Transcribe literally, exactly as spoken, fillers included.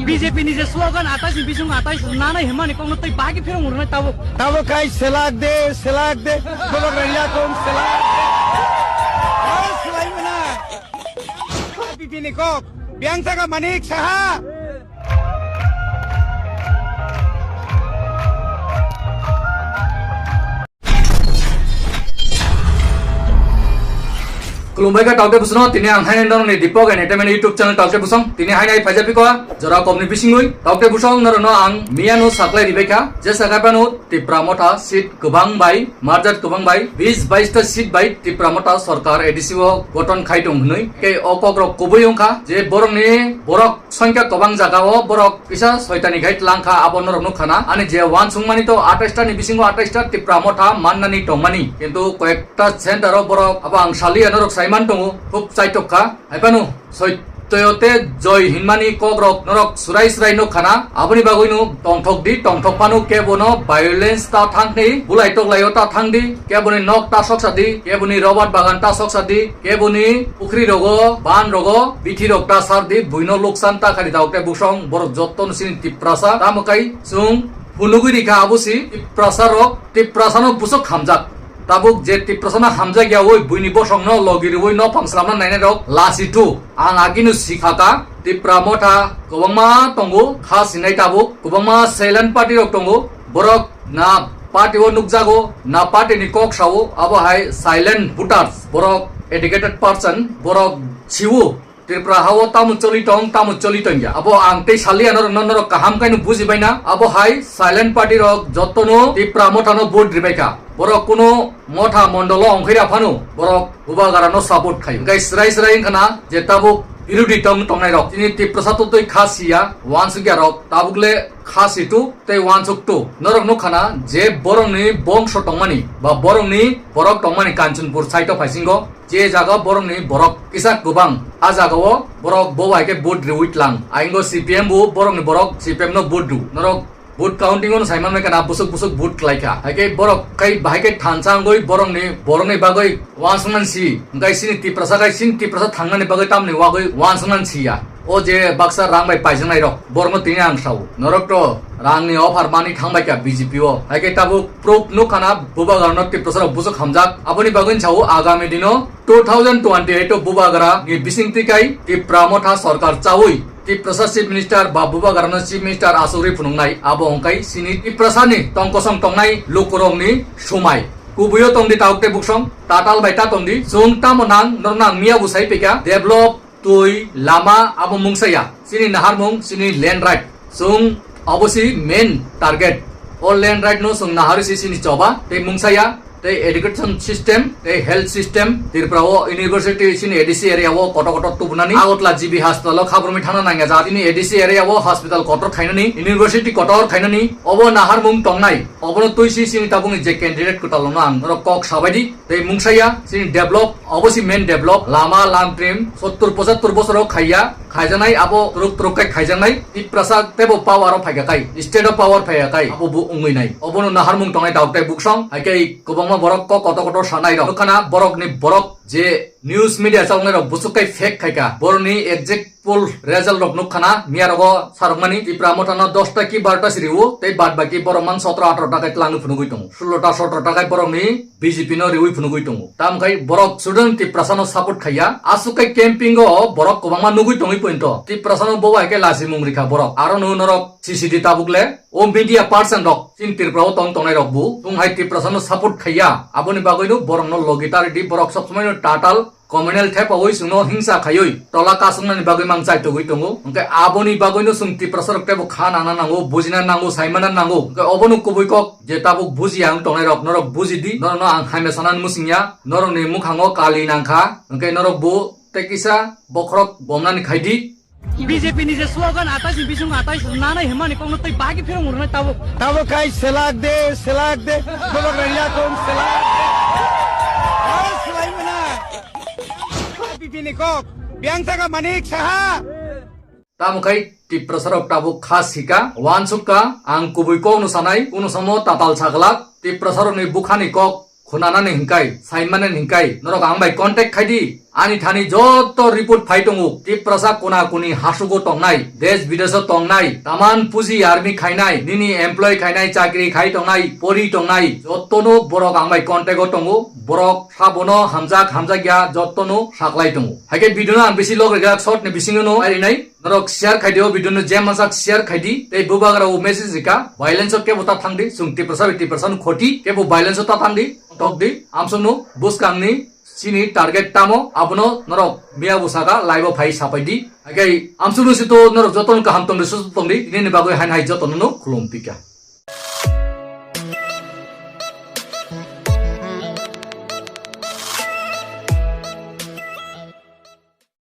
B J P ni je slogan atais ni bising atais nanai himani kokno tei bagi phirong urunai tabuk. Tabuk kai selak de, selak de, bobak rang yakung selak de. Oi, selai mana? B J P ni kok, biang saka Manik Saha. Khulumbai kha tokte busono, tini ang haino norokni Deepak Entertainment YouTube channel tokte busong. Tini haino ai phaijak piko, jora komni bisingwi. Tokte busong norokno ang miyano saklai ribai kha, je sakai phano Tipra Motha seat kwbang bai, marjat kwbang bai, bis bais ta seat bai Tipra Motha sorkar A D C o gothon khai tong hwnwi. Khe o kokrok kubui wngkha, je borokni borok songkha kwbang jagao borok kisa soitani khai tlang kha, abo norok nukha na. Ani je uansukmani to atais ta ni bisingo atais ta Tipra Motha mannani tongmani, kintu koyekta center o borok abo ang saliya norok saiman tongo, khub chaitok kha. Haiphano soitoyote joi hinmani kokrok norok surai surai nukha na. Aboni bagwino tongthok di, tongthok phano kebono violence ta thangni, bulai toklaio ta thangdi, keboni nok ta soksa di, keboni robot bagan ta soksa di, keboni pukhri rogo, ban rogo, bithi rok ta sar di, buino luksan ta khari daok te busong, borok jotto no sini Tiprasa, tamo kai chwng phunugwi rikha abo si Tiprasa rok, Tiprasa no busok hamjak. Tabuk je Tiprasa no hamjak ya oi buini bosong no logi rwi no pang slamna nainai rok lasi tu. Ang agino sikhaka Tipra Motha kwbangma tongo, kha sinai tabuk kwbangma silent party rok tongo, borok na party o nukjago, na party ni kok sao, abo hai silent voters, borok educated person, borok siwo Tripura hao tamo choli tong, tamo choli tong ya. Abo ang tei saliya norok no norok kaham kaino buji baina. Abo hai silent party rok jotono Tipra Motha no vote ribai kha. Borok kuno Motha mondolo ongkhai ra phano borok Bubagra no support khai. Hingkai srai srai wngkha na je tabuk birodhi tong tongnai rok. Tini Tiprasa to twi kha siya, wansukya rok tabuk le kha situ tei wansuk tu. Norok nukha na je borokni bongso tongmani ba borokni borok tongmani Kanchanpur side o phaisingo, je jaga borokni borok kisa kwbang, a jaga o borok bo bai khe vote riwi tlang. Aingo C P M bo borokni borok C P M no vote rw. Norok vote counting ono saiman mai kana busuk busuk vote klai kha. Hai khe borok kai bahai khe thansa wngwi borokni, borokni bagwi wansuknani si. Hingkai sini Tiprasa kai sini Tiprasa thangnani bagwi tamni wagwi wansuknani si ya. O je baksa rang bai paijaknai rok, borokno tini ang sao. Norok to rangni offer mani thangbai kha B J P o. Hai khe tabuk proof nukha na Bubagra no Tiprasa rok busuk hamjak. Aboni bagwi sao agami dino two thousand twenty-eight o Bubagra ni bising twi kai Tipra Motha sorkar chaui Tiprasa Chief Minister ba Bubagra no Chief Minister asugri phunuknai. Abo hongkai sini Tiprasa ni tongkosong tongnai lukurok ni sumai. Kubuio tongdi tauk tei buksong, tatal bai ta tongdi. Chwng tamo nang, norok nang miya bo sai pika. Develop twi, lama abo mungsa ya. Chini naharmung, chini land right. Chwng obo si main target. O land right no chwng nahari si chini choba tei mungsa ya, tei education system, tei health system. Tripura o university chini A D C area o kotor kotor tubunani. Agartala G B hospital o khabrumwi thangna nangya ja. Chini A D C area o hospital kotor khainani, university kotor khainani. Obo naharmung tongnai. Obono twi si chini tabukni je candidate kwtal no ang norok kok sabai di. Tei mungsa ya, chini develop, obo si main develop, lama, lamtrim, sottur pochattur bosoro khaiya, khaijaknai abo turuk turuk kai khaijaknai, Tiprasa tebo power o phaika kai, state o power phaika kai, abo bo wngwi nai. Obono naharmung tongnai tauk tei buksong, hai khe kwbangma borok kok kotor kotor sanai rok. Nukha na borok ni borok je news media chaloknai rok busuk kai fake khaika, borok ni exact Poll result rok nukha na, miya rogo sarokmani Tipra Motha no dosta ki barota si riwo, tei bad baki borok mang sotro atro ta kai twlangwi phunugwi tongo. Sullo ta sotro ta kai borok ni B J P no riwi phunugwi tongo. Tamo khai borok chudon Tiprasa no support khaiya. Aswk khai camping o borok kwbangma nugwi tongwi pointo. Tiprasa no bobo hai khe lachi mung rikha borok. Aro no norok C C D tabuk le. O media person rok chini Tripura o tong tongnai rok bo. Tung hai Tiprasa no support khaiya. Aboni bagwi no borok no logi tari di borok sob somoi no tatal communal thepawi chwngno hingsa khaiwi tola kasuknani bagwi mang chaitogwi tongo. Hwnkhe aboni bagwino chwng Tiprasa rok teibo kha nangna nango, bujina nango, saimana nango. Hwnkhe obono kubui kok je tabuk bujiya wng tongnai rok norok buji di, norokno ang hamya sanani mwswngya, norokni mwkhango kali nangkha, hwnkhe norok bo tei kisa bokhorok bomnani khai di. B J P ni je slogan atais ni bising atais nanai himani kokno tei bagi phirong urunai tabuk. Tabuk khai selak de, selak de, bobak rang yakung selak de. Oi, selai mana? B J P ni kok, biang saka Manik Saha. Tamo khai Tiprasa rok tabuk kha sika, wansuk ka, ang kubui kok no sanai, kuno samo tatal saglak, Tiprasa rok ni bukha ni kok, khunanani hinkai, saimanani hinkai, norok ang bai contact khai di, Ani thani joto report phai tongo, Tiprasa kona koni hasugo tongnai, desh bidesh o tongnai, taman puji army khainai, nini employee khainai, chakri khai tongnai, pori tongnai, jotono borok ang bai contact o tongo, borok sabono hamjak hamjak ya jotono saklai tongo. Haikhe video no ang bisi log rega short ni bisingo no ai rinai, norok share khai dio video no, je mansak share khai di, tei bubagra o message rika, violence o kebo ta thang di, chwng Tiprasa bai Tiprasa no khoti, kebo violence o ta thang di, tok di, amsong no buskang ni chini target tamo, abono norok miya bo saka live o phai sapai di. Haikhe amsong no sito norok jotono kaham tong di, susto tong di, nini bagwi hain hai jotono no khulum pika.